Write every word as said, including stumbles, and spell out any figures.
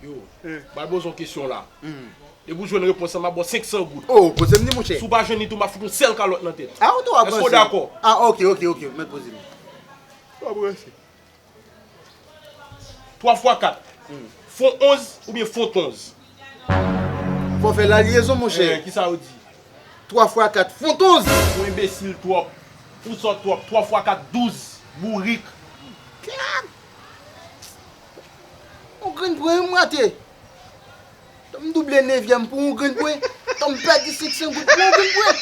Yo, m pral poze yon kesyon la. Depi w jwenn repons lan, m ap ba w senk san goud. Oh, poze m li, monchè. Si w pa jwenn li tou, m ap fout yon sèl kalòt nan tèt. Ah, ou tou ap Èske w dakò? Ah, ok, ok, ok. Mèt poze m. Twa fwa kat. Fon onz oubyen fon tonz? Fò fè lalyezon, monchè. Eh, kisa yo di? Twa fwa kat, fon tonz. Ou enbesil twòp. Ou sòt twòp. Twa fwa kat, douz. Bourik. On grenn pwen, m rate. Tan m double nevyèm pou on grenn pwen. Tan m pèdi senk san goud pou on grenn pwen.